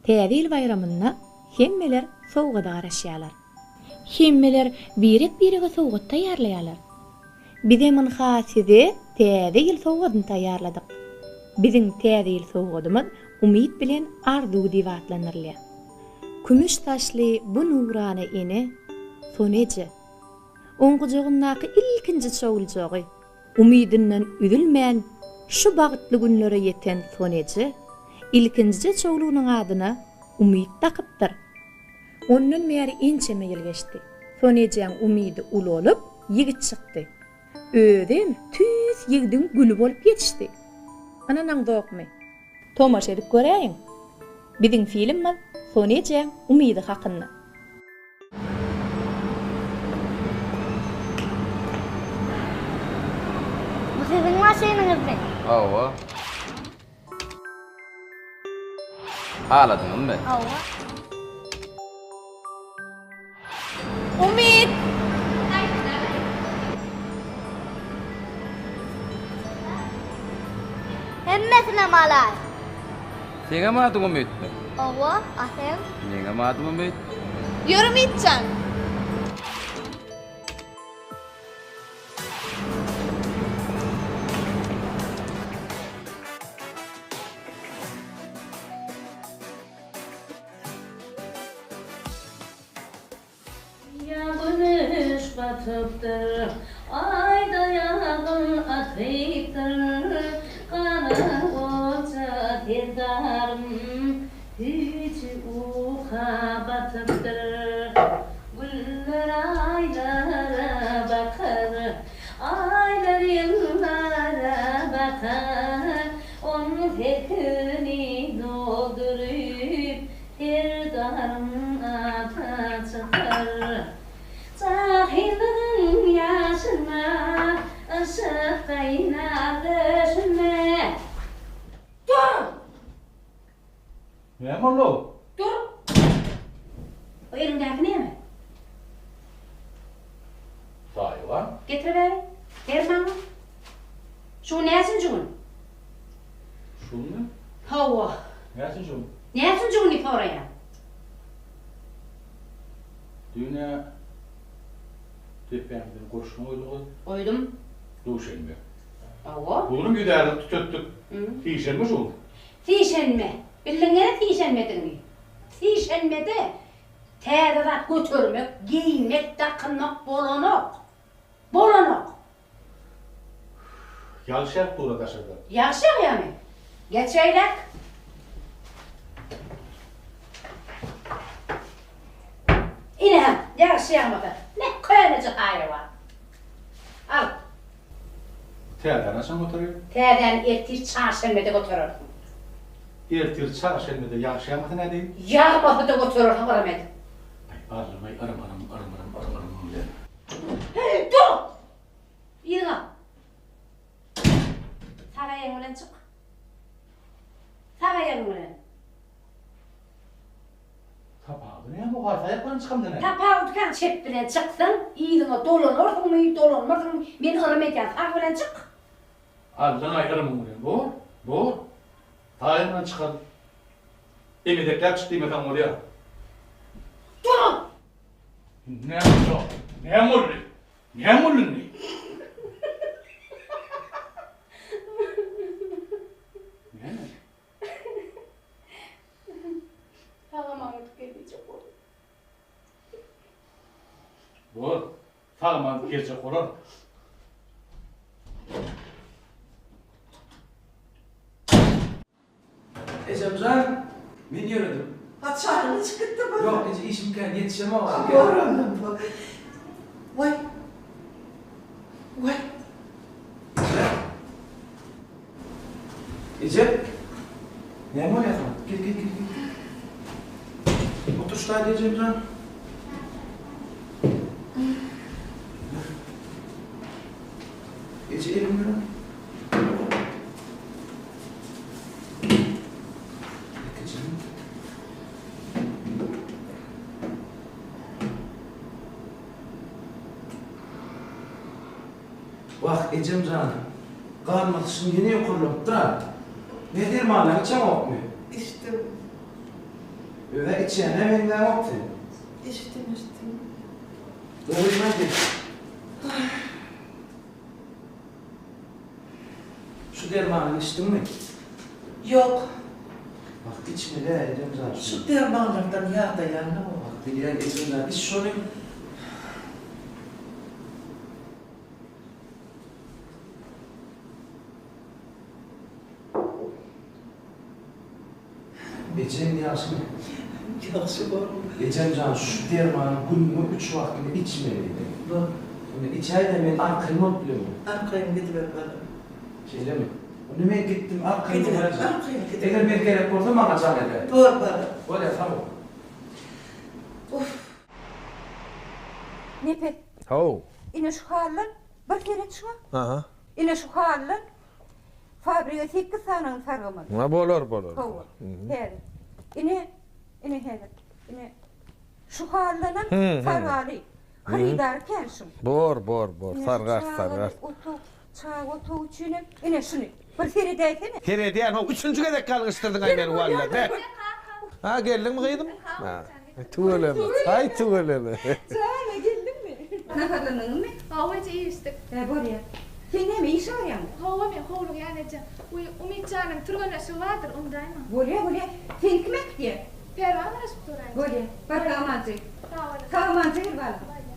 Täze ýyl baýramynda hemmeler sowgada garaşýarlar. Hemmeler birek-birege sowgat taýýarlaýarlar. Bizem ynha size Täze ýyl sowgadyny taýýarladyk. Biziň Täze ýyl sowgadymyz Umyt bilen Arzuw diýip atlandyrylýar. Kümüş saçly bu nurana ene, Sona eje. Oň gujagyndaky ilkinji çowlujagy, umydyndan üzülmän şu bagtly günlere ýeten Sona eje ilkinjije çowlugynyň adyna Umyt dakypdyr. Ondan bäri ençeme ýyl geçdi. Sona ejäň umydy ulalyp, ýigit çykdy. Özem tüýs ýigdiň güli bolup ýetişdi. Ynanaňzokmy? Tomaşa edip göräýiň. Biziň filmimiz Sona ejäň umydy hakynda. Bu siziň maşynyňyzmy? Hawa. Haladyňyzmy? Hawa. Umyt! Hemmesinem alaý. Seňem adyň Umytmy? Hawa, a seň? Meňem adym Umyt. Ýör Umytjan! Ýa güneş batypdyr, Aý-da ýagyn atypdyr, Gara goja serdarym Süýji uka batypdyr. Günler aýlara bakar, Aýlar ýyllara bakar, On sekizini dolduryp, Serdaryň ata çykar. Jahyllygyň ýaşynda, Yşyk gaýnar döşünde. Dur! Näme boldy-ow? Dur! O eliňdäki näme? Saýwan. Getir bäri. Ber maňa. Şu gün näçinji gün? Şu günmi? Hawa. Näçinji gün? Näçinji gün diýip soraýan. Düýn-ä depämizden gurşun goýduňyz. Goýdum. Duşenbe. Hawa. Bu günüm ýüzärlik tütetdik. Sişenbe şu gün. Sişenbe. Bildiň gene sişenbedigini. Sişenbede täze zat götermek, geýmek, dakynmak bolanok. Bolanok. Ýagyş ýagyp dur-a daşarda. Ýagyş ýagýamy? Geç beýläk. Ine, ýagyş ýagmasa, ne köneje saýawan. Al. Täzäni haçan göterýär? Täzäni ertir çarşenbede göterersiň. Ertir çarşenbede ýagyş ýagmasa nädeýin? Ýagmasa-da göterersiň yrym edip. Aý, barlamaý yrym-yrym, yrym-yrym, yrym-yrym bilen. Dur! Yzyňa. Sag aýagyň bilen çyk. Sag aýagyň bilen. Tapawudy näme bu haýsy aýak bilen çykamda näme? Tapawudy kan çep bilen çyksaň yzyňa dolanarsyňmy, dolanmarsyňmy, men yrym edýän sag bilen çyk. Aldyňaý yrymyň bilen bor, bor. Sag aýagyň bilen çykan. Emedekläp çyk diýmeseň bolýar. Dur! Indi näme boldy? Näme boldy? Näme boldy indi? Näme? Sag-aman gidip gel diýjek boldum. Bor. Sag-aman gidip geljek bolar. Ejemjan, men ýöredim. Ha çaýyň içip gitdiňmi? Ýok, eje, işim kän, ýetişemok. Bor onda, bor. Waý. Waý. Eje. Eje. Näme bolýar saňa? Gel, gel, gel, gel. Otur şu taýda ejemjan. Eje, eliňi ber. Wah, ejem jan, gan basyşyň ýene ýokarlanypdyr-a. Ne dermanlaryňy içeňokmy? Içdim. Özä içýäne meňzäňok sen. Eşitdim, eşitdim. Dogrymy aýdaýyn. Şu dermanyňy içdiňmi? Ýok. Bak içmeli-ä ejem jan şuny. Şu dermanlardan ýadaýan-da o. Bak bilýän ejem jan iç şony. Ejem ýagşymy? Ýagşy oglum. Ejem jan şu dermany gününe üç wagtyny içmeli. Bor. Indi içäýdä men arkaýyn bolup bilemen. Arkaýyn gidiber balam. Şeýlemi? Onda men gitdim arkaýyn Gidiber, bolaýjak. arkaýyn gidiber. Eger men gerek bolsa maňa jaň edäý. Bor balam. Bolýa sag bol. Uff. Nepes. Haw. Ine şu haldan bir seret şuňa. Aha. Ine şu haldan fabrige sekiz sanyny sargamaly. Ha bolar bolar. Hawa. Häzir. Ine, ine häzir. Ine şu haldanam sargaly. Hyrydary kän şuň. Bor bor bor. Ine şu Sargar çagaly sargar. otag, çaga otagy üçinem ine şuny. Bir seredäýsene. Seredýän how üçünji gezek ýalňyşdyrdyňaý meni walla be. Ha geldiňmi gyzym? Ha. Tüweleme. Aý tüweleme. Jana geldiňmi? Naharlandyňmy? Hawa eje iýişdik. Hä bolýa. Sen näme işe barýaňmy? Hawa men howlugýan eje. Wiý Umytjanyň türgenleşigi bardyr undaýmaň. Bolýa bolýa. Seni kim äkitýä? Perwan garaşyp dur eje. Bolýa. Bar sag amanjy. Sag boluň. Sag amanja gel balam. Bolýa.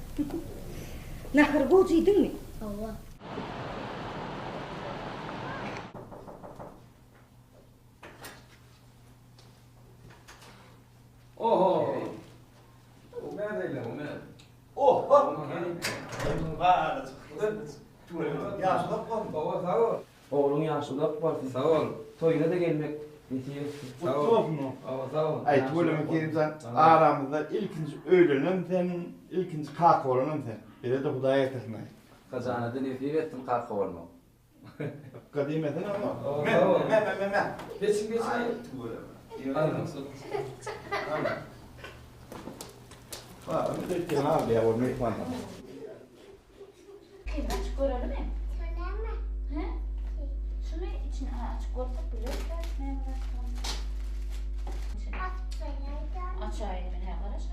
Nahary gowja iýdiňmi? Hawa. Oho! Umer. Oho! Ýaşy uzak bolsun. Hawa, sag bol. Ogluň ýaşy uzak bolsun. Sag bol. Toýuna-da gelmek nesip etsin. Sag bol. Gutly bolsun. Hawa, sag bol. Aý, tüweleme Kerimjan, aramyzda ilkinji öýlenem sen, ilkinji kaka bolanam sen. Bize-de Hudaý getirsin-aý. Kajana-da nesip etsin kaka bolmak. Ykga diýmesene oňa. Me, me, me, me, me. Geçiň, geçiň. Aý, tüweleme. Kim açyp görelimi? Hä? Şuny içini açyp görsek bileris näme zatdygyny. Açaýyn men hä garaş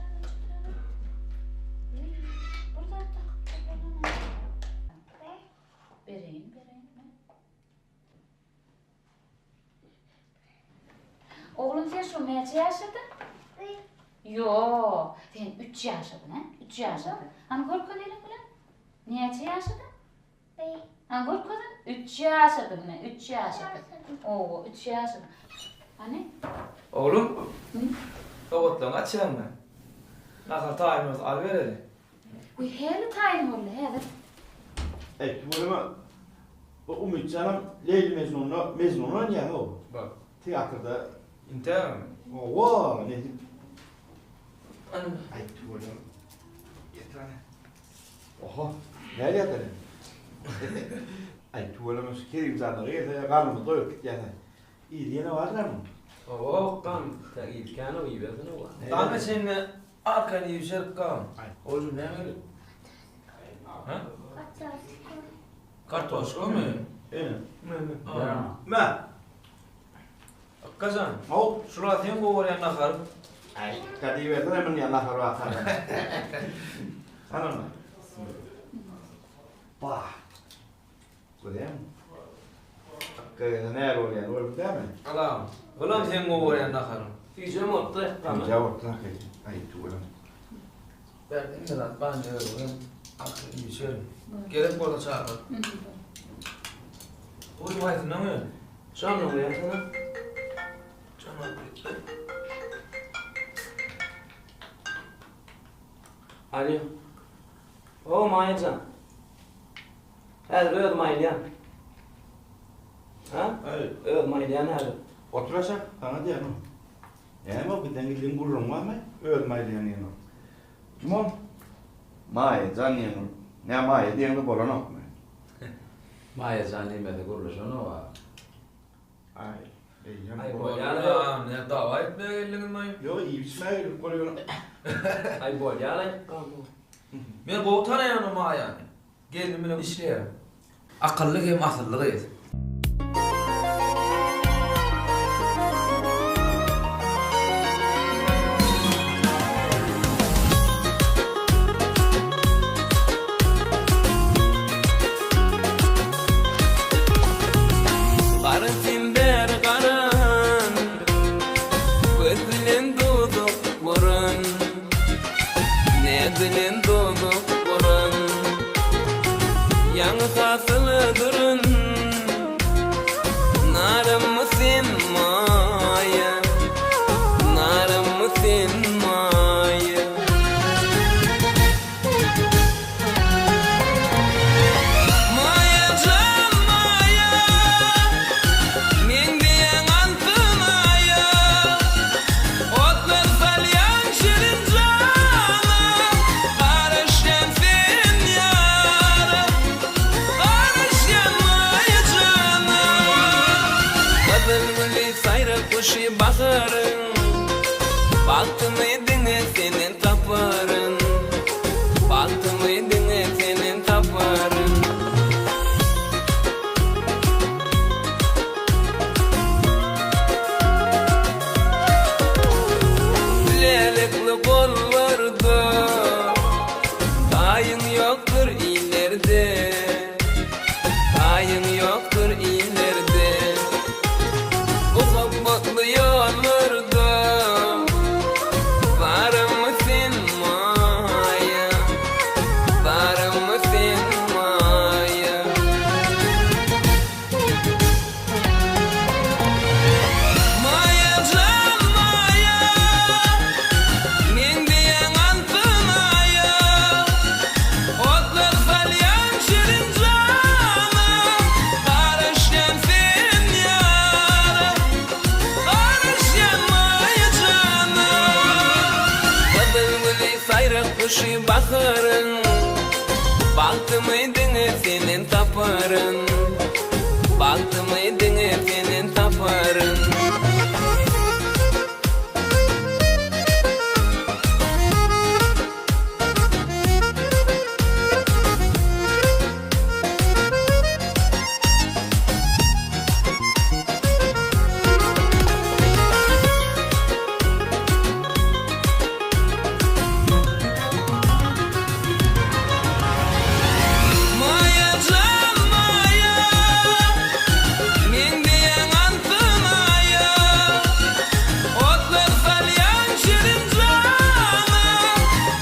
Bir zat takyp Bereýin, bereýin. Oglum sen şu näçe ýaşadyň? Ýok, sen üç ýaşadyň, hä? Üç ýaşadyň. Hany görkez eliň bilen. Näçe ýaşadyň? Hany görkezin. Üç ýaşadyň, ine, üç ýaşadyň. Owa, üç ýaşadyň. Hany? Oglum, sowatlaryňy açýaňmy? Nahar taýyn bolsa alybereli. Wiý, häli taýyn boldy, häzir. Eý, tüweleme, bu Umytjanam Leýli Mejnunda Mejnun oýnaýar-ow. Bak. Teatrda. Intägmi? Hawa, nesip. Aý, tüweleme. Getir hany. Oho, näl ýatar? Aý, tüweleme, şu Kerimjanlara gelse, garnymyz doýup gitýär-ä. Yzy ýene barlarmy? Hawa, gan, tä yzy kän-ow, iýibersin-ow. Daňa çenli arkaýyn iýip-içerik gan. Oljum näme gerek? Hä? Kartoşkamy? Ene. Mä. Ykgajan. Haw. Şular seň gowy görýän naharyň. Aý, Ykga diýibersene muny ýa nahar barka. Hany onda. Bah. Görýäňmi? Ykga gelse näl bolýan, görüp dämi? Salam. Bulam seň gowy görýän naharyň. Süýjem bolupdyr Ykgam. Süýjem bolupdyr hakyky. Aý, tüweleme. Bärde hemme zat bar, indi özüňem arkaýyn iýişerin. Gerek bolsa çagyr. Goý, haýsyndan öl? Janly goýaýsana. Janly goýup. Alýo. O, Maýa jan. Häzir özüm aýylýan. Ha? Özüm aýylýan häzir. Otur aşak, saňa diýýän o. Näme o bizden gizlin gürrüň barmy? Özüm aýylýan diýen ol. Kim ol? Maýa jan diýen ol. Nä Maýa diýeňde bolanokmy? Maýa jan diýmese gürleşenok-a. Aý, eýýäm Aý bolýa-la, näme dawa etmäge geldiňizmi? Ýok, iýip-içmäge gelip bolýar. Aý bolýa-la. Men gowy tanaýan o Maýany. Gelnim bilen işleýär. Akylly hem asylly gyz. bilen dozak guran Ýaňy hasylydyryn Narymmy sen Maýa Narymmy sen Maýa. Maýa jan Maýa Meňzeýäň altyn aýa Otlar salýaň şirin jana Garaşýan sen ýara Garaşýan Maýa jana Gyzyl güli saýrak guşy baharyň Bagtymy diňe senden taparyn Bagtymy diňe senden taparyn. Lälekli gollarda Taýyň ýokdur illerde Taýyň ýokdur illerde Muhabbatly ýollarda Barmy sen Maýa Barmy sen Maýa. Maýa jan Maýa Meňzeýäň altyn aýa Otlar salýaň şirin jana Garaşýan sen ýara Garaşýan Maýa jana Gyzyl güli saýrak guşy baharyň Bagtymy diňe senden taparyn Bagtymy diňe senden taparyn. Maýa jan Maýa Meňzeýäň altyn aýa Otlar salýaň şirin jana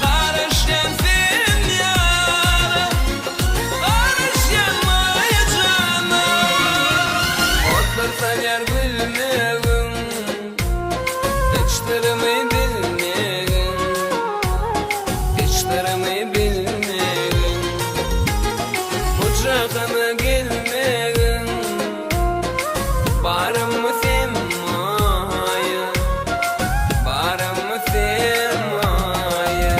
Garaşýan sen ýara Garaşýan Maýa jana Otlar salýar gülmegiň Hiç-syrymy bilmegin Hiç syrymy bilmegin Bu jahana gelmegin Barmy sen maýa Barmy sen maýa.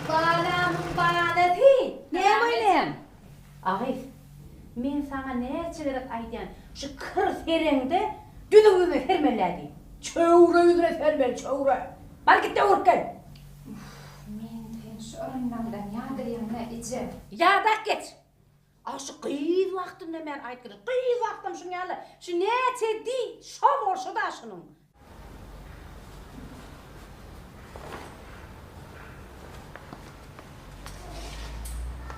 Balamyň balasy, näme oýnaýaň? Agyz, men saňa näçe gezek aýdýan, şu kir sereňde düzüw ýüzüne sermeli-ä diý. Çöwre ýüzüne sermeli, çöwre. Bar git-de öwrüp gel. Uff, men sen şu yrynmaňdan ýadaýan-a, eje. Ýadak geç. A şu gyz wagtynda men aýtgyny, gyz wagtym şuň ýaly, şu näçe diý, şo bolşy-da şunuň.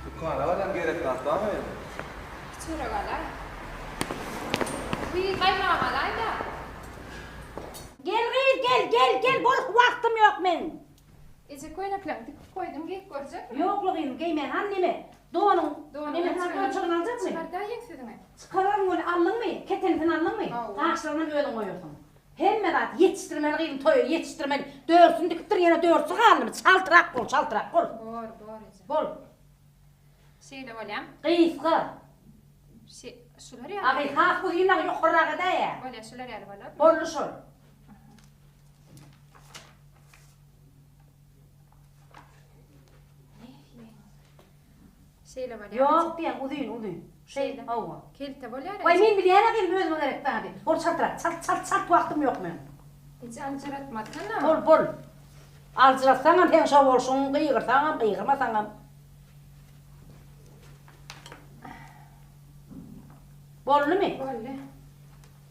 Dükana barýan gerek zat barmy ýene? Çörek alaý. Gyz gaýmagam alaý-da. Gel gyz, gel, gel, gel, bol, wagtym ýok meň. Eje köýnekleňi dikip goýdum geýip görjekmi? Ýokla gyzym geýmän hany neme donuň nemesini ölçegini aljakmy? Çykarda ýeňsiziňi. Çykararyn ony aldyňmy? Ketenisini aldyňmy? Gaşlarynam özüň goýarsyň. Hemme zat ýetişdirmeli gyzym toýa ýetişdirmeli. Dörsüni dikipdir ýene dörsü galdymy? Çaltrak bol çaltrak bol. Bor bor eje. Bol. Şeýle bolýam. Gysga. Şe şular ýaly. A gyz has uzynrak ýokarrak edäýä. Bolýa şular ýaly bolarmy? Boldy şol. Şeýle bolýar. Ýok diýen uzyn uzyn. Şeýle. Hawa. Kelte bolýar. Waý men bilýän-ä gyzym özüme gerek zady. Bol çaltrak. Çalt çalt çalt wagtym ýok meň. Hiç aljyratmasana. Bol bol. Aljyratsaňam seň şo bolşuň, gygyrsaňam, gygyrmasaňam. Boldumy? Boldy.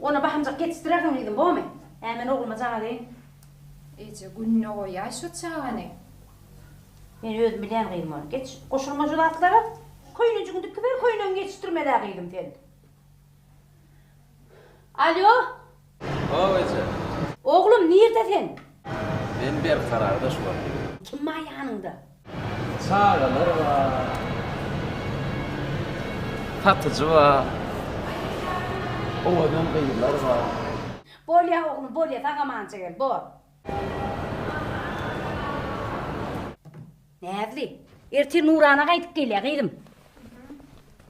Ony bahymjak ýetişdirersiň gyzym, bormy? Hä, men ogluma jaň edeýin. Eje, gününe goýaý şu çagany. Men özüm bilýän gyzym ony. Geç, goşulma şu zatlara. Köýnejigiňi dikiber, köýnegiňi ýetişdirmel-ä gyzym sen. Alýo! Haw eje. Oglum, nirde sen? Men Berkararda şu wagt. Kim bar ýanyňda? Çagalar bar. Satyjy bar. Owadan gyzlar bar. Bolýa oglum, bolýa, sag-amança gel, bor. Näzli, ertir Nurana gaýdyp gelýä, gyzym.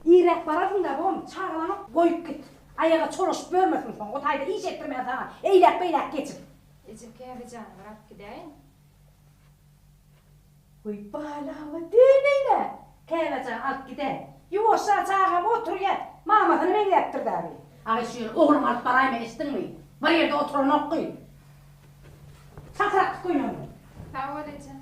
Irräk bararsyň-da, bom, çagalaňy goýup git. Aýaga çolaşyp ýörmesin soň, o taýda iş etdirmän saňa, eýläk-beýläk geçip. Eje, Käbejany bir alyp gidäýiň. Weý, balama, döneýin-ä! Käbejany alyp gidäý. Ýuwaşja çagam oturýa, mamasyna meňzäpdir-dä bi. Aý, şu ýere ogluňy alyp baraýma, eşitdiňmi? Bir ýerde oturanok gyz. Çakyrak tut köýnegiňi. Sag bol eje.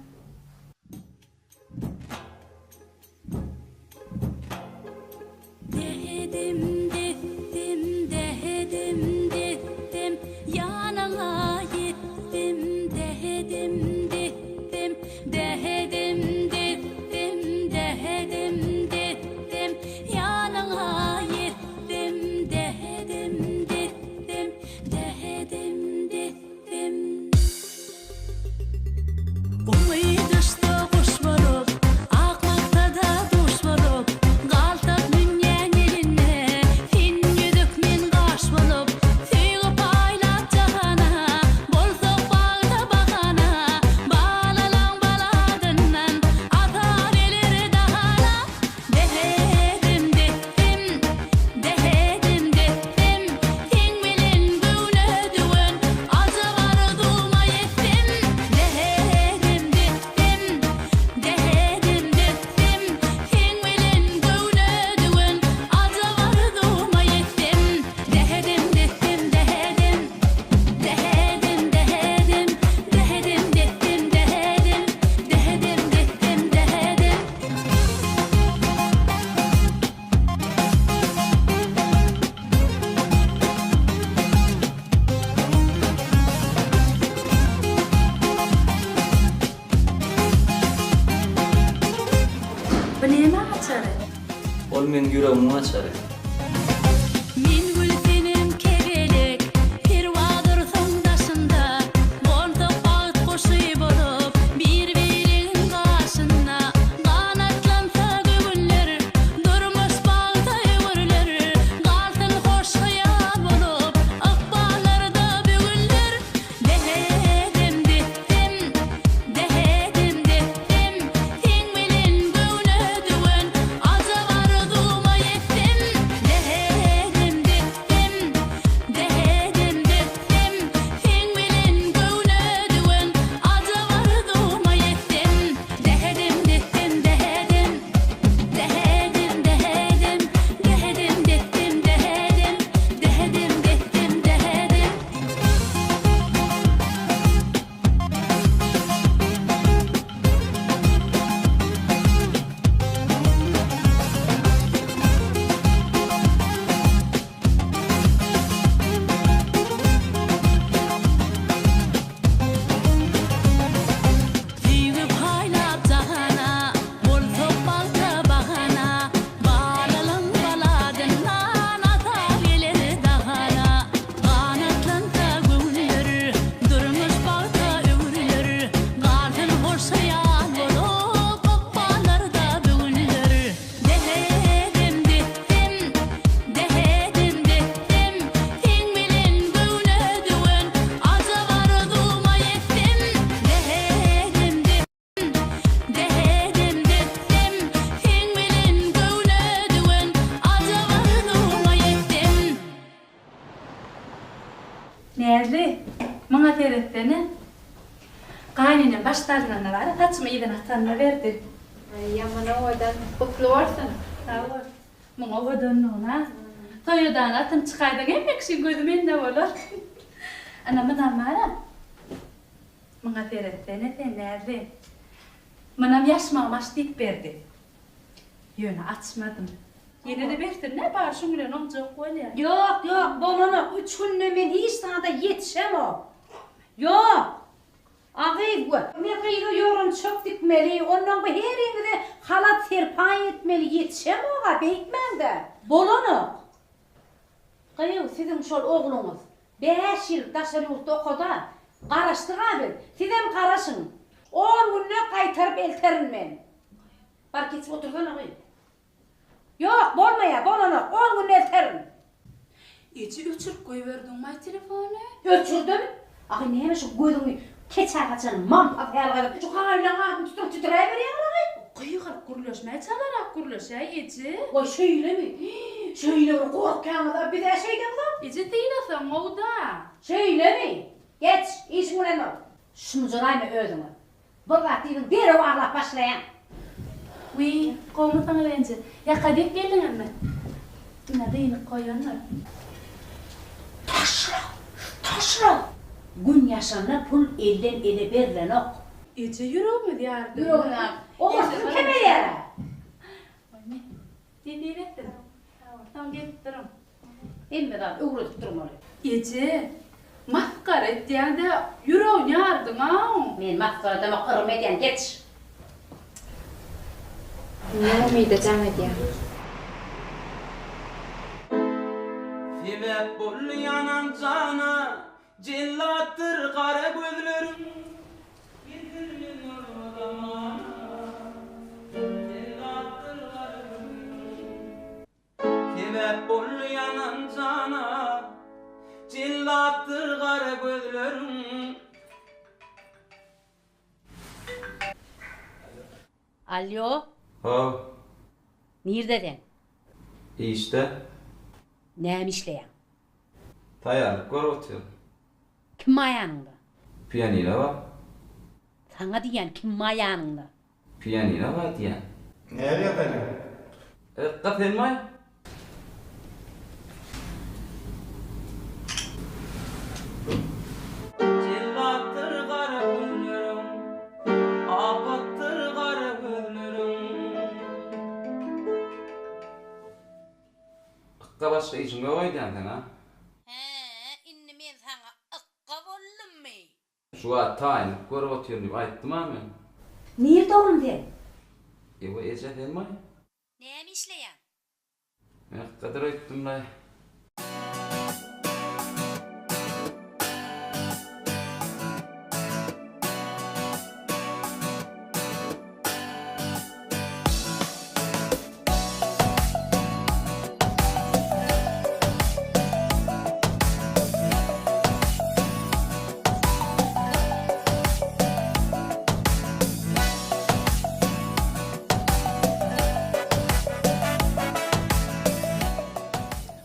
Dähedim depdim dähedim depdim Ýanyňa ýetdim dähedim depdim Dähedim depdim dähedim depdim Ýanyňa ýetdim dähedim depdim Dähedim depdim. Umydyşda guş bolup, ak maksada duş bolup, Galsak münýän elinde, sen ýüzük, men gaş bolup, Söýgi paýlap jahana, bolsak bagta bahana, Balalaň baladyndan ata geler dahana. Dähedim depdim, dähedim depdim, Seň bilen göwne düwen ajap arzuwma ýetdim. Dähedim depdim, dähedim depdim, Seň bilen göwne düwen ajap arzuwma ýetdim. Dähedim depdim, dähedim, dähedim, dähedim, Dähedim depdim, dähedim, dähedim depdim, dähedim. Bu näme açary? Ol meň ýüregimiň açary. Men gül senem kebelek, perwazyrsyň daşynda, Bolsak bagt guşy bolup, bir-biriň gaşynda, Ganatlansa göwünler, durmuş bagta öwrüler, Galsyn hoş hyýal bolup, ykballarda bu günler. Dähedem depdem, dähedem depdem, Seň bilen göwne düwen ajap arzuwma ýetsem. Dähedem depdem, dähedem depdem, Seň bilen göwne düwen ajap arzuwma ýetsem. Dähedem depdem, dähedem, dähedem, dähedem, Dähedem depdem, dähedem, dähedem depdem, dähedem. Söýgi paýlap jahana, bolsak bagta bahana, Balalaň baladyndan ata geler dahana. Ganatlansa göwünler, durmuş bagta öwrüler, Galsyn hoş hyýal bolup ykballarda bu günler. Dähedem depdem, dähedem depdem, Seň bilen göwne düwen ajap arzuwma ýetsem. Dähedem depdem, dähedem depdem, Seň bilen göwne düwen ajap arzuwma ýetsem. Näzli, muňa seretsene. Gaýynenem başda alnanda bar-a, saçymy yzyna atanyna berdi. Aý, ýaman owadan. Gutly bolsun. Sag bol. Muň owadanlygyna. Toýadan atyny çykaýsaň hemme kişiň gözi mende bolar. Ana, munam bar-a. Muňa seretsene sen, Näzli. Munam ýaşmagym aç diýip berdi. Ýöne açmadym. Ýene-de bersin-dä, bar şuň bilen oňjak bolýa. Ýok, ýok, bolanok, üç günde men hiç zada ýetişemok. Ýok! A gyz, we. Men gyza ýogran çöp dikmeli, onnoň bu heriňize Halat-serpaý etmeli ýetişemog-a beýtmäň-dä. Bolanok. Gyýw, siziň şol ogluňyz bäş ýyl daşary ýurtda okad-a. Garaşdyk-a biz. Sizem garaşyň. On günde gaýtaryp elterin men. Bar geçip otursana gyz. Ýok, bolmaýar, bolanok, on günde elterin. Eje öçürip goýberdiňmaý telefony? Öçürdim. Agy näme şu gözüňi keçä gaçan mampa ýaly gyzyp, şu gaýylaň adyny tutup titräberýäň agy? Gygyryp gürleşmäý çalarak gürleşäý eje. Waý şeýlemi? Şeýle bir gorkýaňyz-a, biz-ä şeýdemzok. Eje sylasaň gowy-da. Şeýlemi? Geç, işiň bilen bol. Şumjalaýma özüňe. Bir zat diýdiň derrew aglap başlaýaň. Wiý, gowumysyňyz enje. Ýaka diýip geldiňizmi? Ine, dynyk goýandyr. Taşla! Taşla! Gün ýaşanda pul elden ele berlenok. Eje ýüregiňiz ýardy. Ýüregini ýardy. Ogursyz kemelýär-ä. Nesip etsin. Soň gelip duruň. Hemme zat öwredip durmaly. Eje, masgara etýäň-dä, ýüregini ýardyň-ow. Men masgara edemok, yrym edýän, geç. Indi Umyda jaň edýän. Sebäp boldy ýanan jana, Jellatdyr gara gözleriň. Getirme nazma zamana, Jellatdyr gara gözleriň. Sebäp boldy ýanan jana, Jellatdyr gara gözleriň. Alýo. How. Nirde sen? Işde. Näme işleýäň? Taýýarlyk görüp otyryn. Kim bar ýanyňda? Pianino bar. Saňa diýýän kim bar ýanyňda? Pianino bar diýýän. Näme ýazaryn? Ykga senmaý? Jellatdyr gara gözleriň, Apatdyr gara gözleriň. Ykga başga işiň ýok öýdýän seň a? Hä, indi men saňa ykga boldummy? Şu wagt taýynlyk görüp otyryn diýip aýtdym-a men. Nirde oglum sen? Ewa eje senmaý? Näme işleýäň? Men ykgadyr öýtdüm-laý.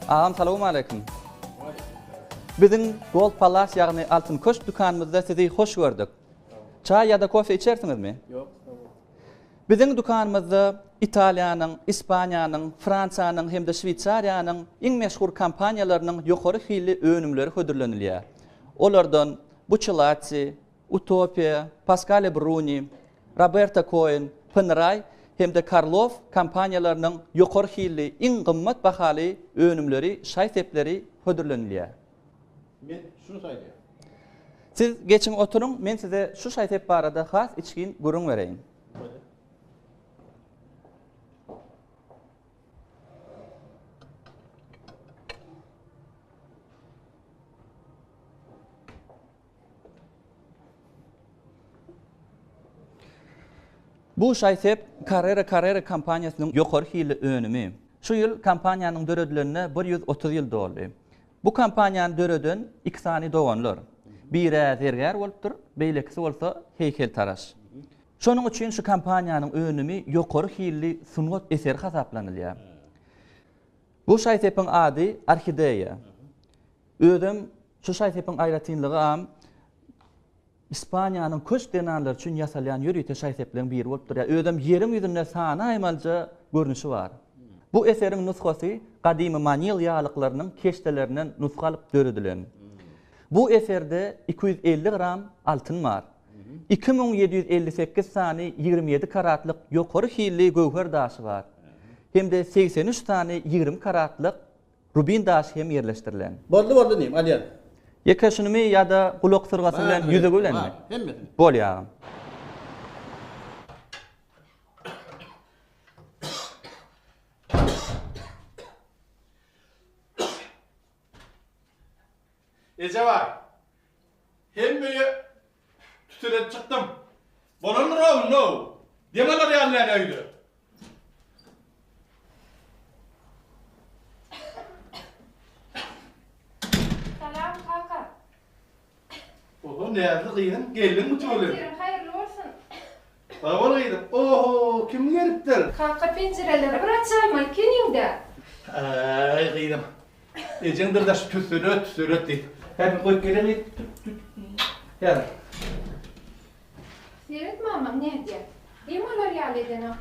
Agam salowmaleýkim. Biziň Gold Palace ýagny Altyn Köşk dükanymyzda sizi hoş gördük. Çaý ýa-da kofe içersiňizmi? Ýok, sag boluň. Biziň dükanymyzda Italiýanyň, Ispaniýanyň, Fransiýanyň hem-de Şweýsariýanyň iň meşhur kompaniýalarynyň ýokary hilli önümleri hödürlenilýär. Olardan Buccellati, Utopia, Pascale Bruni, Roberto Coin, Panerai hem-de Karloff kompaniýalarynyň ýokary hilli, iň gymmat bahaly önümleri, şaý-sepleri hödürlenilýär. Men şuny saýlaýan. Siz geçiň oturyň, men size şu şaý-sep barada has içgin gürrüň bereýin. Bolýar. Bu şaý-sep Carrera Carrera kompaniýasynyň ýokary hilli önümi. Şu ýyl kompaniýanyň döredilenine 130 ýyl doldy. Bu kompaniýany döreden iki sany doganlar. Biri-ä zergär bolupdyr, beýlekisi bolsa heýkeltaraş. Şonuň üçin şu kompaniýanyň önümi ýokary hilli sungat eseri hasaplanylýar. Bu şaý-sepiň ady Orhideýa. Özem şu şaý-sepiň aýratynlygam Ispaniýanyň köşk zenanlary üçin ýasalýan ýörite şaý-sepleriň biri bolup durýar. Özem ýeriň ýüzünde sanaýmalyja görnüşi bar. Bu eseriň nusgasy gadymy manil ýalyklarynyň keşdelerinden nusga alyp döredilen. Bu eserde 250 gram altyn bar. 2758 sany 27 karatlyk ýokary hilli göwher daşy bar. Hem-de 83 sany 20 karatlyk Rubin daşy hem ýerleşdirilen. Boldy boldy inim, alýan. Ýeke şunymy ýa-da gulak syrgasy bilen Baryny ýüzügi bilenmi? Bar, hemmesini. Bolýa agam. Ejebaý, hemme öýe tüteledip çykdym. Bolandyr-ow indi-ow. Dem alar ýaly däl öýde. Salam, kaka. Oho, näzli gyzym, geldiňmi tüweleme? Ertiriň haýyrly bolsun. Sag bol gyzym. Oho, kim gelipdir? Kaka, penjireleri bir açaýmaly ekeniň-dä. Aý, gyzym. Ejeň dyrdaşy tüsselet, tüsselet diýip. Hä, men goýup geleýin gyz. Tüt, tüt. Häzir. Seret mamam nädýär. Dem alar ýaly edenok.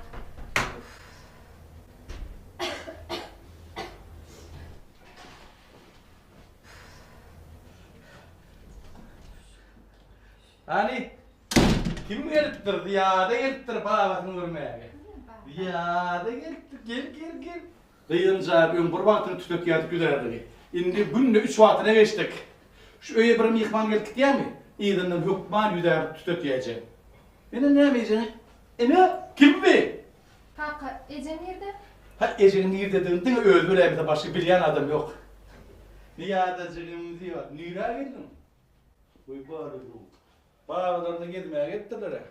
Uff. Hany, kim gelipdir? Zyýada gelipdir babasyny görmäge. Zyýada gelipdir. Gel, gel, gel. Gyzym jan, öň bir wagtyny tütek ýazyp ýüzärdik. Indi günde üç wagtyna geçdik. Şu öýe bir myhman gelip gidýärmi? Yzyndan hökman ýüzärlik tütek ýäýjek. Ine näme ejeňi? Ine, kim bi? Kaka, ejem nirde? Hä, ejeňiň nirdedigini diňe özi biläýmese başga bilýän adam ýok. Zyýadajygym, Zyýat, nirä geldiň? Goý, bary-bu. Babalaryna gezmäge gelipdirler-ä.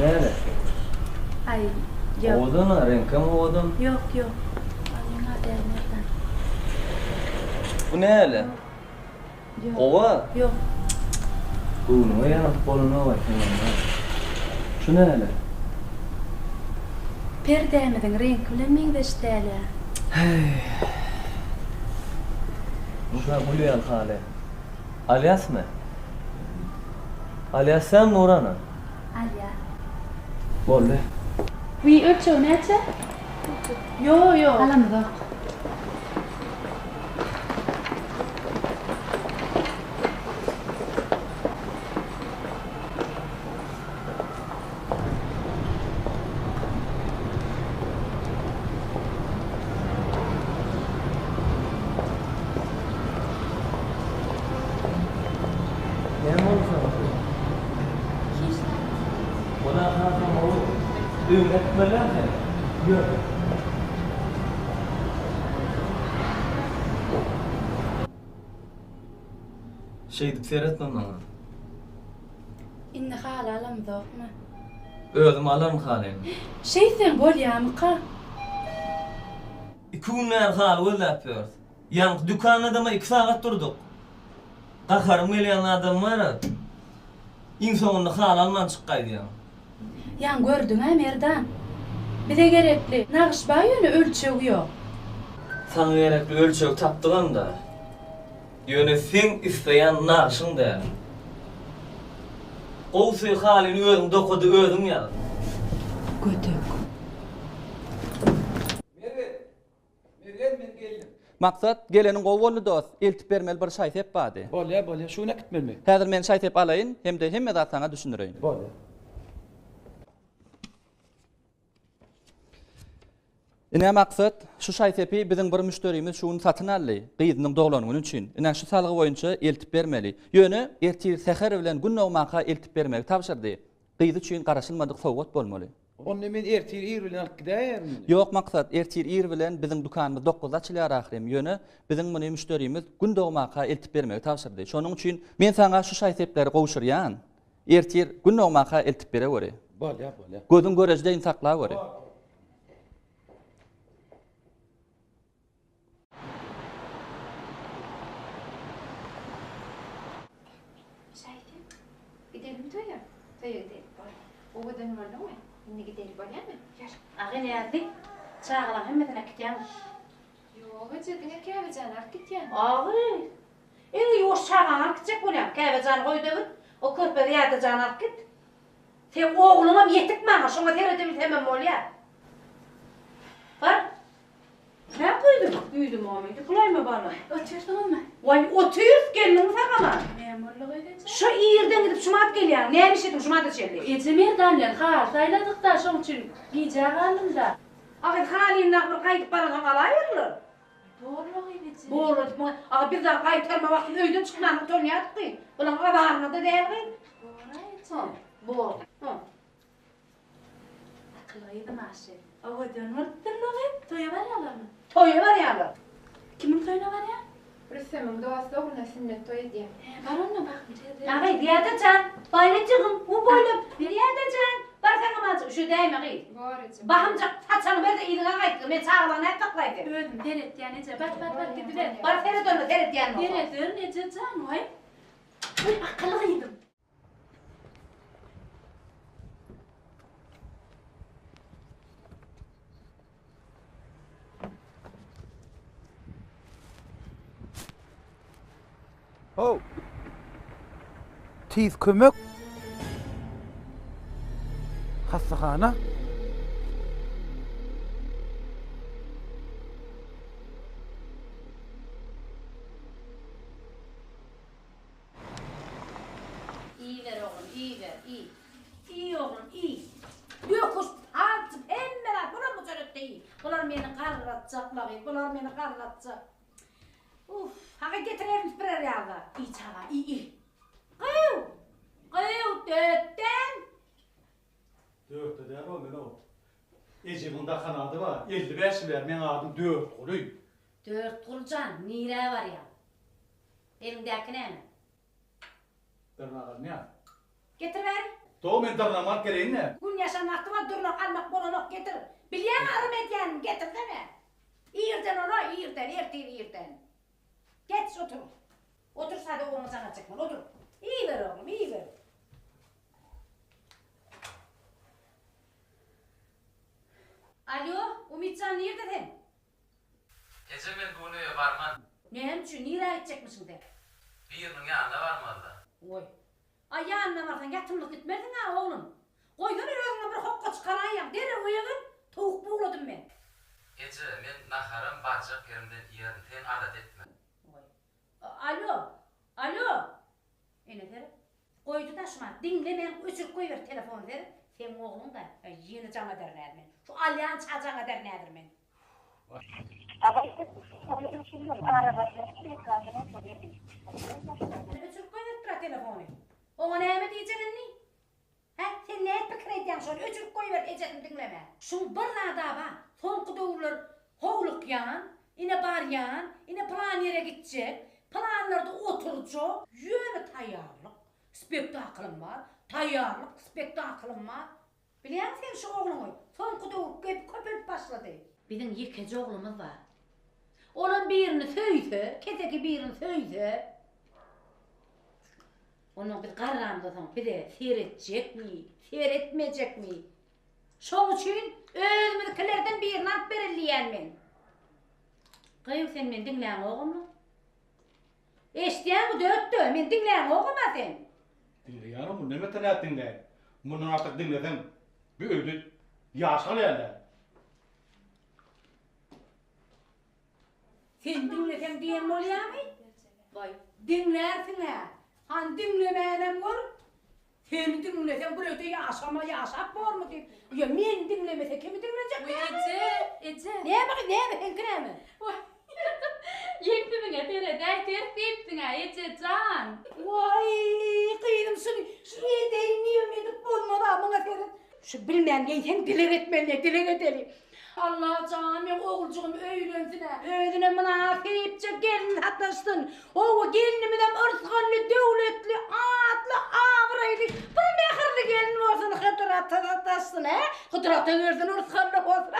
Näme? Aý, ýok. Owadan-a, reňkem owadan. Ýok, ýok. Alýan-a däl Merdan. Bu näle? Ýok. Gowa? Ýok. Göwnüňe ýaradyp bolanok-aý seň onda. Şu näle? Perdämiziň reňki bilen meňzeş däl-ä. Heý. Şu-a gül ýaly haly. Alýasmy? Alýas dämi Nurana? Alýas. Boldy. Wiý, ölçegi näçe? Ýo, ýo. Alamzok. Näme boldy saňa? Hiç zat. Onam hasam gowy. Öýüňe äkitmeliräm seni. Ýör. Şeýdip seretme maňa. Indi haly alamzokmy? Özüm alaryn halyny. Şeýtseň bolýamyka? Iki gün bäri haly gözläp ýörüs. Ýaňky dükanda-da iki sagat durduk. Gaharym gelýän adam bar-a. Iň soňunda haly alman çyk gaýdýaň. Ýaňy gördüň-ä, Merdan. Bize gerekli nagyş bar ýöne ölçegi ýok. Saňa gerekli ölçegi tapdygam-da. Ýöne seň isleýän nagşyň däl. Gowusy halyny özüň doka-da özüň ýaz. Gödek. Mergen! Mergen men geldim. Maksat, geleniň gowy boldy dost, eltip bermeli bir şaý-sep bardy. Bolýa, bolýa, şu gün äkitmelimi? Häzir men şaý-sep alaýyn hem-de hemme zat saňa düşündireýin. Bolýa. Ine Maksat, şu şaý-sepi biziň bir müşderimiz şu gün satyn aldy, gyzynyň doglan güni üçin. Ine şu salgy boýunça eltip bermeli. Ýöne ertir säher bilen gün dogmanka eltip bermegi tabşyrdy. Gyzy üçin garaşylmadyk sowgat bolmaly. Onda men ertir ir bilen alyp gidäýerin indi. Ýok Maksat, ertir ir bilen biziň dükanymyz dokuzda açylýar ahyryn. Ýöne biziň muny müşderimiz gün dogmaka eltip bermegi tabşyrdy. Şonuň üçin men saňa şu şaý-sepleri gowşurýan. Ertir gün dogmaka eltip bereweri. Bolýar, bolýar. Gözüň göreji deýin saklaweri. Şaýsep, gidelim toýa. Toýa gideli, bolýa. Owadan bolduňmy? Indi gideli, bolýamy? Ýör. Agy Näzli, çagalaň hemmesini äkitýäňmi? Ýok eje, diňe Käbejany alyp gitýän. Agy, iň ýuwaş çagaňy alyp gitjek bolýaň. Käbejany goý-da git, o körpe Zyýadajany alyp git. Seň ogluňam ýetik maňa, şoňa seredebilsemem bolýa. Bar. Hä gyzym, güýzüm omydy, bulaýma bala. Otyrsyňyzmy? Waý, otyrys, gelniňi sagaman. Näme boldy gyz eje? Şu irden gidip şumat gelýäň, näme iş etdiň şumada çenli? Eje Merdan bilen haly saýladyk-da, şoň üçin gijä galdym-da. A gyz, halyny dagy bir gaýdyp baransoň alaýarlar. Borla gyz eje. Borla diýip muňa, a biz dagy gaýtarma wagtynda öýden çykmana utanýardyk gyz. Bulaň azaryna-da däl gyz. Bor-a eje. Bor. Akyl gyzym aşy. Owadan bolupdyrla gyz. Toýa barýalarmy? Toýa barýarlar. Kimiň toýuna barýar? Rüstemiň dosty ogluna sünnet toý edýär. Hä, bar onda bahym tez. Agy, Zyýada jan, balajygym, bu boýlam. Zyýada jan, bar saňa malçy. Üşedäýme gyz. Bor eje. Bahymjak saçaňy ber-de yzyňa gaýt. Men çagalaňy nädip saklaýyn sen? Özüm seretýän eje. Bat, bat, bat gidiber. Bar seret onda, seretýän bolsaň. Serederin eje jan, waý. Waý, akyl gyzym. How! Tiz kömek! Hassahana! Iýiber oglum, iýiber, iý. Iý oglum, iý. Döküş, palçyk, hemme zat bular bu çörekde iý. Bular meni garratjak lagy, bular meni garratjak. Uff, haky getir elini süpürer ýaly zat. Iý çaga, iý, iý. Gyýw! Gyýw, dötden! Dörtde däl o, men o. Ejemiň dakan ady bar, 55 ýyl bäri meň adym Dörtguly. Dörtguly jan, nirä barýaň? Eliňdäki näme? Dyrnak alynýar. Getir bäri. Doga men dyrnagymy alyp geleýin-dä. Gün ýaşan wagty bar dyrnak almak bolanok getir. Bilýäňä yrym edýänimi getirsene. Irden ola irden ertir irden. Geç otur. Otur sada ogluňa jaň etjek bol otur. Iýiber oglum iýiber. Alýo Umytjan nirde sen? Eje men bu gün öýe barman. Näme üçin, nirä gitjekmişiň sen? Biriniň ýanyna barmalyda. Goý. Aý ýanyna barsaň ýatymlyk gitmersiň-ä oglum. Goýsana özüňe bir hokga çykaraýýaň, derrew öýe gel, towuk bugladym men. Eje, men naharam barjak ýerimden iýerin, sen alada etme. Goý. Alo! Alo! Ene seret. Goýdy-da şumat, diňlemän öçürip goýberdi telefony seret. Seň ogluň-da, ýene jaň ederin häzir men. Şu alýança jaň ederin häzir men. Öçürip goýberipdir-ä telefony. Oňa näme diýjek indi? Hä, sen nädip pikir edýäň şony, öçürip goýber ejesini diňleme. Şuň bir zada bar, soňky döwürler howlukýan, ine barýan, ine pylan ýere gitjek, pylanlarda oturjak, ýöne taýýarlyk, spektaklym bar, taýýarlyk, spektaklym bar. Bilýäňmi sen şu ogluňy, soňky döwür gepi köpelip başlady. Biziň ýekeje oglumyz bar. Olam birini söýse, keseki birini söýse, Onnoň biz garramyzdan soň bize seretjekmi, seretmejekmi? Şoň üçin özümizikilerden birini alyp bereli diýýän men. Gyýw sen meni diňläňogamy? Eşidýäňmi Dötde, meni diňläňogam-a sen? Diňleýänem, mundan beter nädip diňläýin? Mundan artyk diňlesem, bu öýde ýaşar ýaly däl. Sen diňleseň diýen bolýamy? Waý, diňlärsiň-ä. Hany diňlemänem gör. Seni diňleseň bir öýde ýaşama, ýaşap bormy diýip. Ýa meni diňlemese kimi diňlejek Waý, näme? eje, eje. Näme gyz, näme, seňki näme? Waý, ýeňsimiňe seredäý, ters geýipsiň-ä, eje jan. Waý, gyzym, şuny, şuny edeýin diýibem edip bolmaz-a, muňa seret. Şu bilmän geýseň dileg etmeli, dileg edeli. Allajan meň oguljygym öýlensin-ä, özüne mynasypja gelin sataşsyn. Hawa, gelnimizem yrsgally, döwletli, atly, abraýly, bir mähirli gelin bolsun, Hydyr ata sataşsyn, hä? Hydyr ata gelsin, yrsgally bolsun.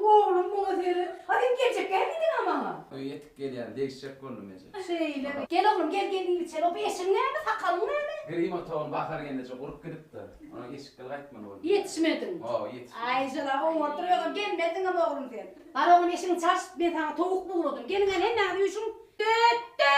Oglum muňa seret. A sen geljek däl diýdiň-ä maňa. Öýe ýetip gelýän, degişjek boldum eje. Şeýlemi? Gel oglum, gel, gel iýip içeli. O bu eşigiň näme, sakalyň näme? Grim otagyny Bahar gelneje gurup gidipdir. Onuň eşikleri gaýtmaly boldy. Ýetişmediň. Hawa, ýetişmedim. Aý, jala, oňardyr özem, gelmezdiňem oglum sen. Bar oglum, eşigiňi çalş, men saňa towuk bugladym. Geliň hany hemmäňiz üýşüň. Dötde!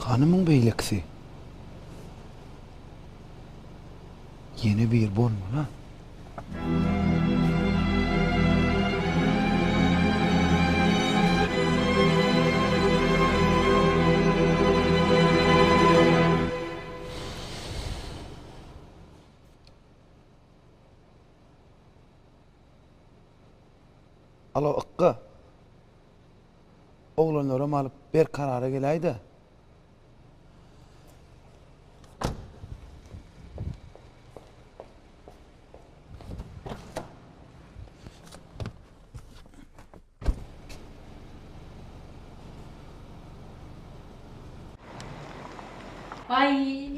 Hany muň beýlekisi? Ýene bir bolmaly-a. Alo, Ykga. Oglanlaram alyp Berkarara geläý-dä. Aý,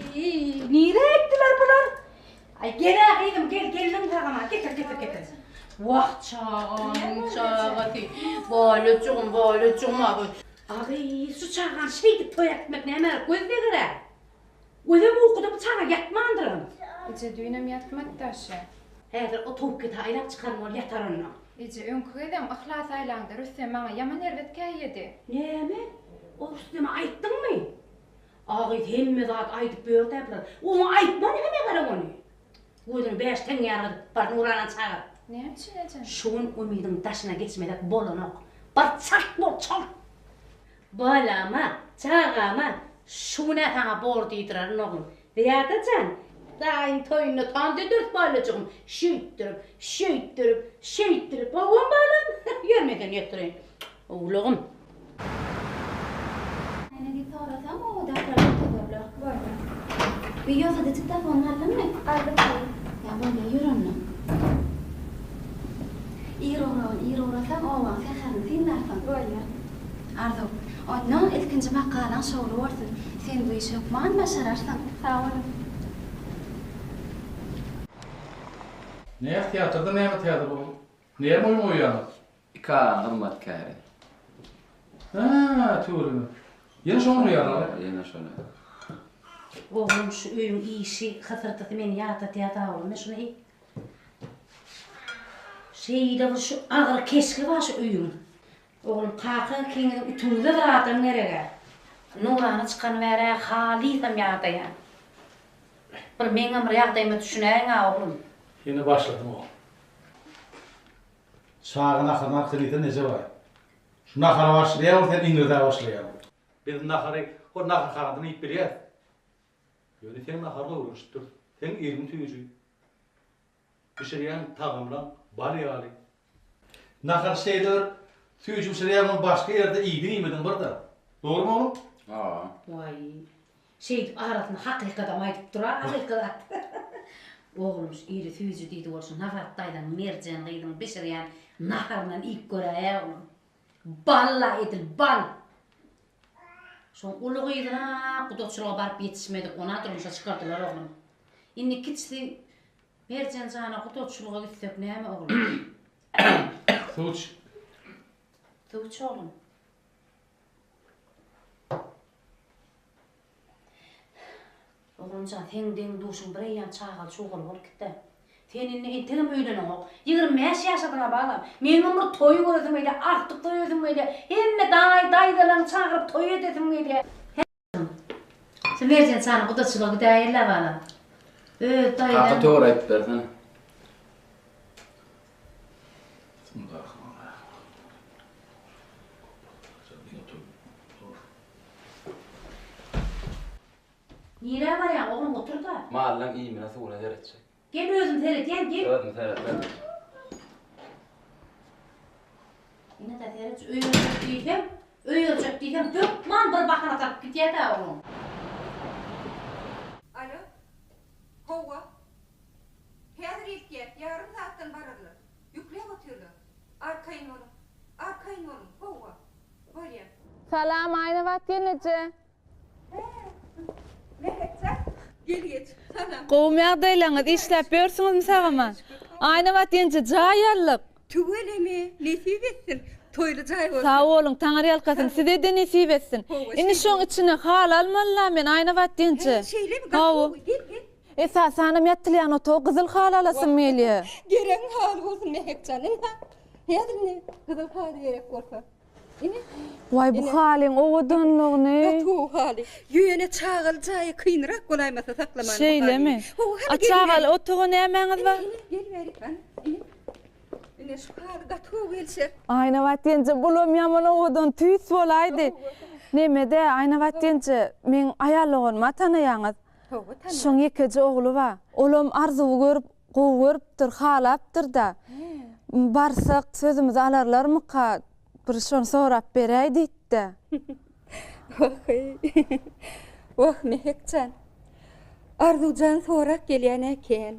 nirä gitdiler bular? Aý, gel-ä gyzym, gel, geldiň sag-aman, getir, getir, getir. Wah, çaganyň çagasy, balajygym, balajygym, a bu. A gyz, şu çagany şeýdip toýa äkitmek nämä, göz deger-ä. Gözem ukuda bu çaga ýatmandyram. Eje, düýnem ýatmady daşy. Häzir o towuk eti aýlap çykaryn, ol ýatar onda. Eje, öňki gezegem Yhlas aýlaňda Rüstem maňa ýaman erbet käýýedi. Näme? O Rüsteme aýtdyňmy? A gyz hemme zat aýdyp ýör-dä bular. Oňa aýtman heme gerek ony. Gözüni bäş teňňe ýaly gyzyp, bar Nuranany çagyr. Näme üçin eje? Şu gün Umydyň daşyna geçmesek bolanok. Bar çalt bol, çalt! Balama, çagama şu gün-ä saňa bor diýdirerin oglum. Zyýada jan, daýyň toýunda tans ederis balajygym. Şeýtdirip, şeýtdirip, şeýtdirip, howam balam, ýör men seni ýetireýin. Owlagym. Ene diýip sorasaň, obadakylar görkezerler. Bolýar. Bir ýogsa-da diktofonyny aldyňmy? Aldym, daýy. Ýa bolýa, ýör onda. Ir ugragyn, ir ugrasaň, obaň säherini synlarsyň. Bolýar. Arzuw, onda ilkinji makalaň şowly bolsun. Sen bu işi hökman başararsyň. Sag boluň. Näme teatrda näme täze boldy? Näme oýun goýýaňyz? Iki agaň hyzmatkäri. Hä, tüweleme. Ýene şoňa goýýarlar? Ýene şony. Oglum şu öýüň işi, hysyrdysy meni ýadadýar-da oglum, men şuny Şeýle bir şu agyr keşgi bar şu öýüň. Oglum kaka ikiňiziň ütüňize bir adam gereg-ä. Nurana çykany bäri-ä halysam ýadaýan. Bir meňem bir ýagdaýyma düşünäýiň-ä oglum. Ýene başladyň oglum. Çaga naharyny arkaýyn iýse neje bar. Şu nahara başlaýaň sen iňirdäp başlaýaň. Biz nahary hol naharhanadan iýip bilýäs. Ýöne seň naharyňa öwrenişipdiris. Seň eliň süýji. Bişirýän tagamlaň bal ýaly. Nahar şeýle bir süýji bişirýäň ony başga ýerde iýdiň iýmediň bir-de. Dogrymy oglum? Hawa. Waý. Şeýdip arasynda hakykadam aýdyp dur-a, hakykat. Oglum şu eli süýji diýdi bolşy Nazat daýzaň Merjen gyzyň bişirýän naharyndan iýip göräý-ä oglum. Bal-la edil bal. Şoň uly gyzyna gudaçylyga baryp ýetişmedik, ona durmuşa çykardylar oglum. Indi kiçisi Merjen jana gudaçylyga gitsek näme oglum? Suw iç. Suw iç oglum. Oglanjan, seň deň-duşuň bir eýýäm çagaly-çugaly bolup gitdi. Sen indi entegem öýleneňok. 25 ýaşadyň-a balam. Meňem bir toý göresim gelýär, agtyk söýesim gelýär. Hemme daýy, daýzalaryňy çagyryp toý edesim gelýär. Hä, Şu Merjen janyň gudaçylyga gidäýeli-le balam. Öz daýzaň. Kaka dogry aýdyp bersene. Nirä barýaň, oglum, otur-da. Mallaň iýmine, suwuna seretjek. Gel, özüm seredýän, gel. Özüm seretmen. Ine-de seret, şu öý örjek diýsem, öý örjek diýsem, hökman bir bahana tapyp gidýär-dä oglum. Alo. Hawa. Häzir eltýäs, ýarym sagatdan bararlar. Ýükläp otyrlar. Arkaýyn boluň. Arkaýyn boluň. Hawa. Bolýa. Salam Aýnabat gelneje. Hä, Mähekjan. Gel geç. Salam. Gowumy ýagdaýlaryňyz? Işläp ýörsüňizmi sag-aman? Aýnabat ýenje jaý aldyk. Tüweleme, nesip etsin. Toýly jaý bolsun. Sag boluň, Taňryýalkasyn. Size-de nesip etsin. Indi şoň içine haly almaly-la men, Aýnabat ýenje. Hä, şeýlemi? Gaty gowy. Gel, gel. Esasanam ýatylýan otaga gyzyl haly alasym gelýär. Geregiň haly bolsun, Mähek jan. Ynha, häzir indi gyzyl haly gerek bolsa. Ine. Waý, bu halyň owadanlygyny. Gaty gowy haly. Ýöne çagaly jaýa kynrak bolaýmasa saklamany bu halyny. Şeýlemi? Hawa, hany A gel çagaly bärik. otaga nämäňiz bar? Ine, ine, gel bärik, hany, ine. Ine, şu haly gaty gowy gelişer. Aýnabat ýenje, bulam ýaman owadan tüýs bolaýdy. Neme-dä, Aýnabat ýenje, meň aýal doganymy-a tanaýaňyz. Hawa, tanaýan. Şoň ýekeje ogly bar. Olam Arzuwy görüp, gowy görüpdir, halapdyr-da. Barsak, sözümizi alarlarmyka, bir şony sorap beräý diýdi-de. Wah-eý. Wah, Mehek jan. Arzuw jan sorap gelýän-ä kän.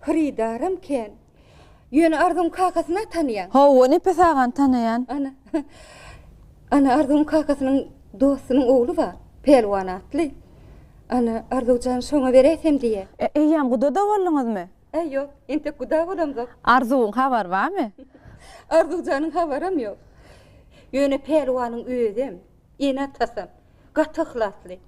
Hyrydaram kän. Ýöne Arzuwyň kakasyny-a tanaýaň. Hawa, Nepes agany tanaýan. Ana. Ana, Arzuwyň kakasynyň dostunyň ogly bar, Pälwan atly. Ana, Arzuw jan şoňa beräýsem diýýär. E, eýýäm guda-da bolduňyzmy? Äý, ýok, entek guda bolamzok. Arzuwyň habary barmy? Arzuw janyň habaram ýok. Ýöne Pälwanyň özem, Ene-atasam gaty yhlasly.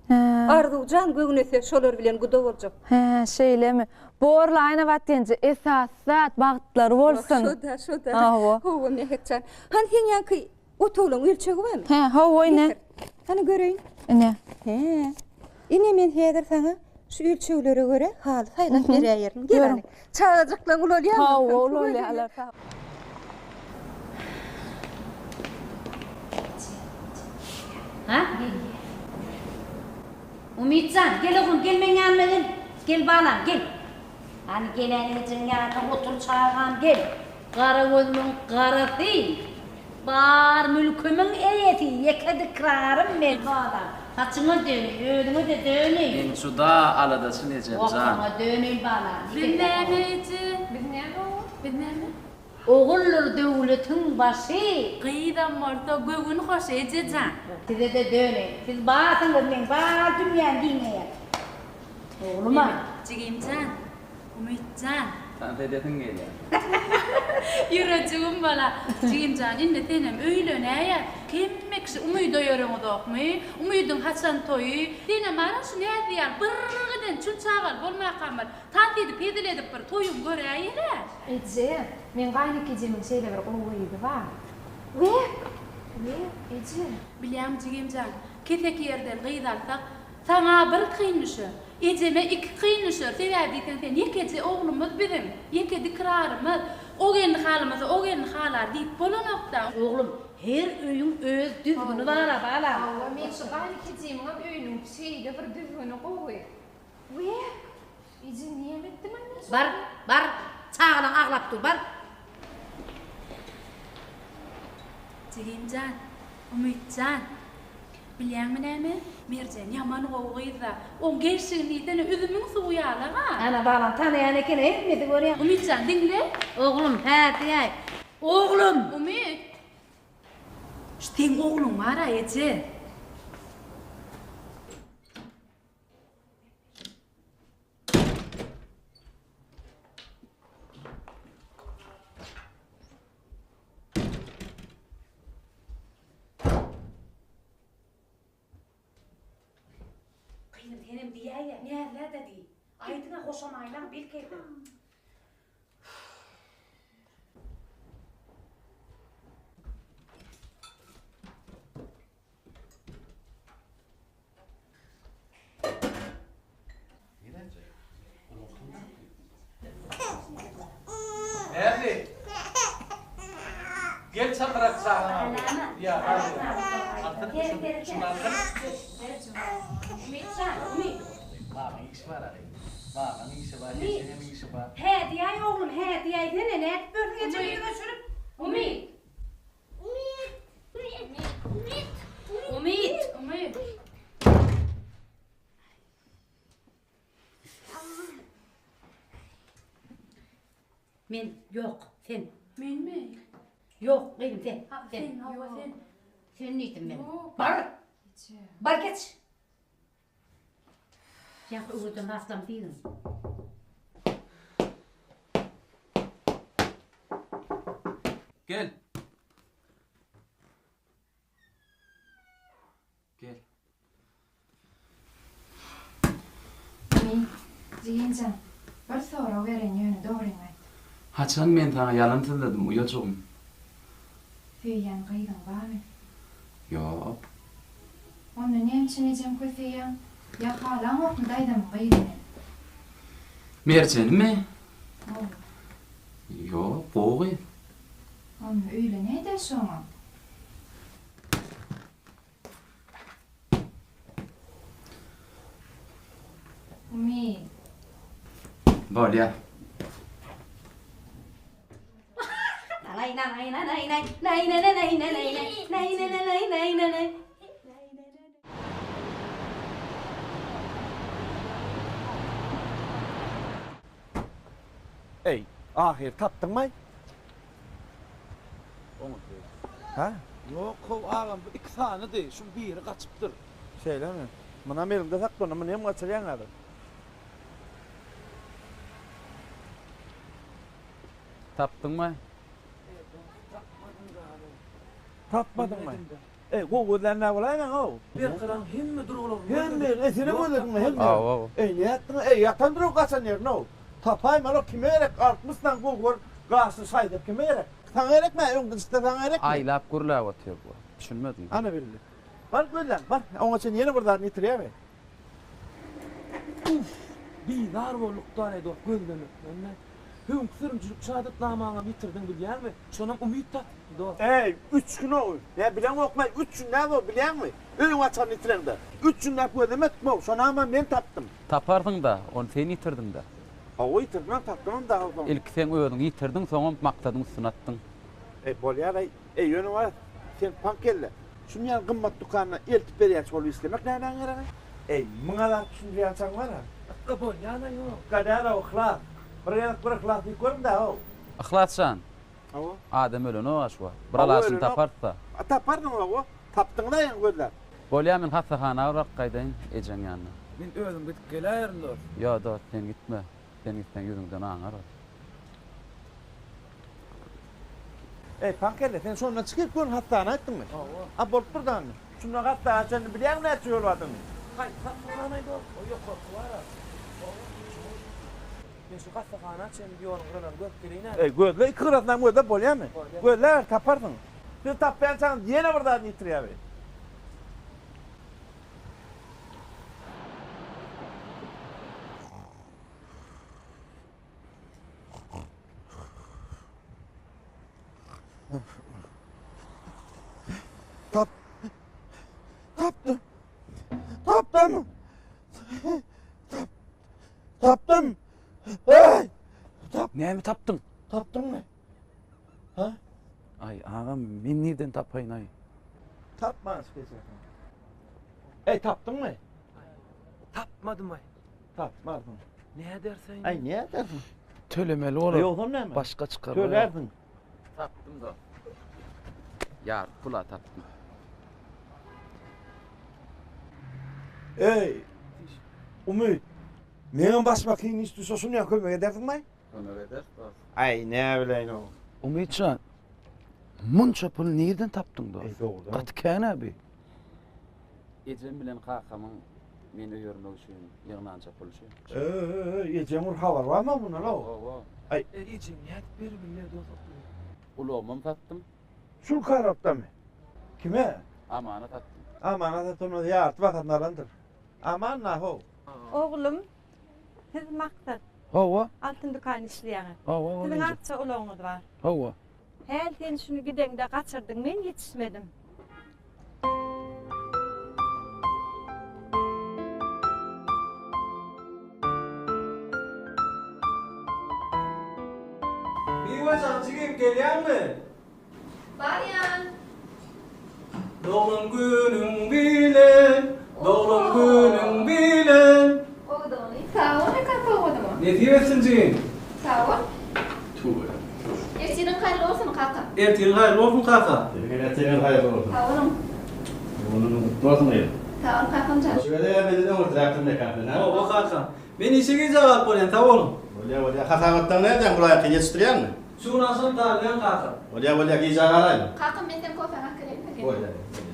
Arzuwjan göwnese şolar bilen guda boljak. Hä, şeýlemi? Borly Aýnabat ýenje, esasy zat bagtlary bolsun. Şo-da, şo-da. Hawa. Hawa, Mähekjan. Hany seň ýaňky otaglaň ölçegi barmy? Hä, hawa, ine. Getir. Hany göreýin. Ine. Hä. Ine men häzir saňa şu ölçeglere görä haly saýlap beräýerin. Gel hany. Çagajyklaň ulalýarmy? Hawa, ulalýarlar. Ha? Umytjan, gel oglum, gel meň ýanyma gel. Gel balam, gel. Hany geläniňijiň ýanyna otur çagam, gel. Gara gözümiň garasy, bar mülkümiň eýesi, ýeke dikrarym men balam. Saçyňa döneýin, özüňe-de döneýin. Men juda aladaçyl ejem jan. Okaňa döneýin balam. Biz näme eje? Biz näme ogul? Biz näme? Oguldyr döwletiň başy. Gyzam bolsa göwün hoş eje jan. Size-de döneýin. Siz barsyňyz meň bar dünýäm giňeýär. Oglum-a. Jigim jan, Umyt jan. Tans edesiň gelýär. Ýürejigim bala. Jigim jan, indi senem öýlenäýä. Hemme kişi Umyda ýöreňizokmy? Umydyň haçan toýy? Senem ara şu näzli ýaly bir giden çül çagaly bolmakam bir tans edip hezil edip bir toýuňy göräýeli-ä. Eje, meň gaýynekejemiň şeýle bir gowy gyzy bar. Wek! Wek, eje. Bilýäňmi jigim jan, keseki ýerden gyz alsak, saňa bir kyn düşer. Ejeme iki kyn düşer. Sebäbi diýseň sen ýekeje oglumyz biziň, ýeke dikrarymyz. O gelni halamasa, o gelni halar diýip bolanok-da. Oglum, her öýüň öz düzgüni bar-a, balam. Hawa, meň şu gaýynekejemiňem öýüniň şeýle bir düzgüni gowy. Wek! Eje näme etdim aý men şonda? Bar, bar, çagalaň aglap dur, bar. Jigim jan, Umyt jan, bilýäňmi näme, Merjen ýaman gowy gyz-da. Oň gelşigini diýsene, üzümiň suwy ýaly-ha. Ana, balam tanaýan eken, hemmesi görýän. Umyt jan, diňle. Oglum, hä diýäý. Oglum! Umyt! Şu seň ogluň bar-a, eje. Gyzym senem diýäýýä, näzlä-de diý. Aýdyň-a hoşamaýlaň belki-de. Näzli. Gel çakyrak çagany. Ýa, hadi. Şunu alsana. Mamaň işi bar agy. Mamaň işi bar, ejeňem işi bar. Hä diýäý oglum, hä diýäýsene, nädip görsüň ejeň ýüzüňe çürüp. Umyt. Umyt. Umyt. Men ýok, sen. Menmi? Ýok, gyzym sen. Sen, hawa sen. Sen diýdim men. Bar. Bar geç. Ýaňky öwreden zatlaryňy diýgin. Gel. Gel. Eý, jigimjan, bir sorag bereýin ýöne dogryňy aýt. Haçan men saňa ýalan sözledim uýajygym? Söýýän gyzyň barmy? Ýok. Onda näme üçin ejem köseýäň? Ýa halaňokmy daýzamyň gyzyny? Merjenimi? Hawa. Ýok, gowy gyz. Onda öýlenäý-dä şoňa. Umyt. Bolýa. Eý, ahyry tapdyňmaý? Hä? Ýok how agam bu iki sanydy, şuň biri gaçypdyr. Şeýlemi? Munam eliňde saklanda muny hem gaçyrýaň häzir. Tapdyňmy? Tapmadyňmy? Eý, gowy gözlän nä bolaýmaň how? Berkararyň hemme duruglaryny gözledim. Hemme, eý senem gözlediňmi hemme? Hawa. Eý, nätdiň? Eý, ýatan durug gaçan ýerine how. Tapaýmaly kime gerek 60 sany gowy gör gaşly şaýdep kime gerek? Saňa gerekmi öňden çyksa saňa gerekmi? Aýlap gürläp otyr bu. Düşünmedim. Ana bildi. Bar gözläň bar. Oňa çenli ýene bir zadyny ýitirýärmi? Uff! Bizar bolduk dane dost gözlemekden-de. Öňki sürüjilik şahadatnamaňam ýitirdiň bilýäňmi? Şonam Umyt tapypdy dost. Eý, üç gün-ow. Nä bileňokmaý, üç gün näme-ow bilýäňmi? Öýüň açaryny ýitireňde. Üç günläp gözlemedik-mow, şonam-a men tapdym. Taparsyň-da, ony sen ýitirdiň-dä. Hawa, ýitirdimem, tapdymam dagy soň. Ilki seň özüň ýitirdiň, soňam Maksadyň üstüne atdyň. Eý, bolýar-aý. Eý, ýöne bar, sen paňk kelle. Şuny ýaly gymmat dükanda eltip berýänçi bolup işlemek nämäň geregi? Eý, muňa zat düşündirýänçäň bar-a. Ykga bolýan-a ýok. Ykga däl-ow, Yhlas. Bir gezek bir Yhlas diýip görüň-dä-ow. Yhlas jan. Hawa. Adam ölenok-a şu wagt. Bir Hawa, alaçyny ölenok. taparys-da. A taparsyňyz-ow. Tapdyňyz-a ýaňy gözläp. Bolýa, men hassahana bir baryp gaýdaýyn, ejeň ýanyna. Men özüm gidip geläýerin, dost. Ýo, dost, sen gitme. Sen gitseň ýüzüňden aňar ol. Eý, paňkelle, sen şondan çykyp göni hassahana gitdiňmi? Hawa. A bolupdyr da indi. Şundan hassahana çenli bilýäňmi näçe ýol bardygyny? Haýsy hassahana-aý dost? O ýokarky bar-a. Hawa, şol. Men şu hassahana çenli ýoluň gyralaryny görüp geleýin-ä. Eý, gözle, iki gyrasynam gözle, bolýamy? Bolýar. Gözläber, taparsyň. Siz tapýançaňyz ýene bir zadyny ýitirýär bi. Tap. Tapdym. Tapdym. Tap. Tapdym. Hey! Tap. Näme tapdyň? Tapdyňmy? Ha? Aý, agam, men nirden tapaýyn aý? Tapman geçersiň. Ey, tapdyňmy? Tapmadym aý. Tapmarsyň. Nädersiň? Aý, nädersiň? Tölemeli bolar. Ýogsam näme? Başga çykarga ýok. Tölersiň. Tapdym-da. Ýar, pula tapdym. Eý, Umyt, meňem başyma kyn iş düşse şunýa kömek edersiňmi? Kömek ederis, dost. Aý, näbileýin-ow. Umytjan, munça puly nirden tapdyň, dost? Eý, dogrudan. Gaty kän-ä bi. Ejem bilen kakamyň meni öýermek üçin ýygnança puly şu. Eý, ejeň bir habary barmy mundan-ow? Hawa. Aý. Ejeň nädip beribilýär dost o puly? Ulagymam satdym. Şul karapdamy? Kime? Amana satdym. Amana satan bolsa ýarty bahasyny alandyr. Aman na-how. Oglum, siz Maksat. Hawa. Altyn dükanda işleýäňiz. Hawa, Siziň artça ulagyňyz bar. Hawa. Häl sen şuny gideňde gaçyrdyň, men ýetişmedim. Miwejan jigim gelýäňmi? Barýan. Doglan günüň bilen, doglan günüň bilen. Gowudygyny. Sag bol Mekan sowgadyma. Nesip etsin jigim. Sag bol. Tüweleme. Ertiriň haýyrly bolsun kaka. Ertiriň haýyrly bolsun kaka. Seniň ertiriň haýyrly bolsun. Sag boluň. Doglan günüň gutly bolsun gyzym. Sag bol kakamjan. Şu gezegem menden öňürtiräkdir Mekan sen, hä? Hawa kaka. Men işe gijä galyp bolýan, sag boluň. Bolýa, bolýa. Hasabatlaryňy nädýäň, bulaýaky ýetişdirýäňmi? Şu gün agşam taýynlaýan kaka. Bolýa, bolýa, gijä galaýma. Kakam men seň kofäňi alyp geleýinmi? Bolýa, bolýa.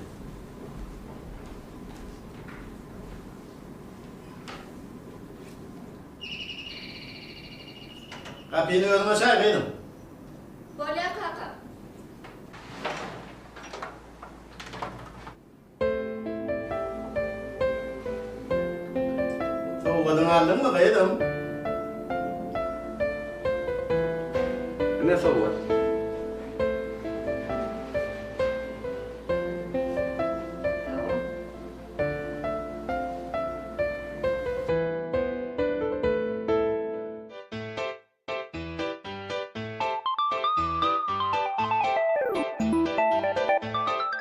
Gapyny özüň açaý, gyzym. Bolýa kaka. Sowgadyňy aldyňmy, gyzym? Ine sowgat.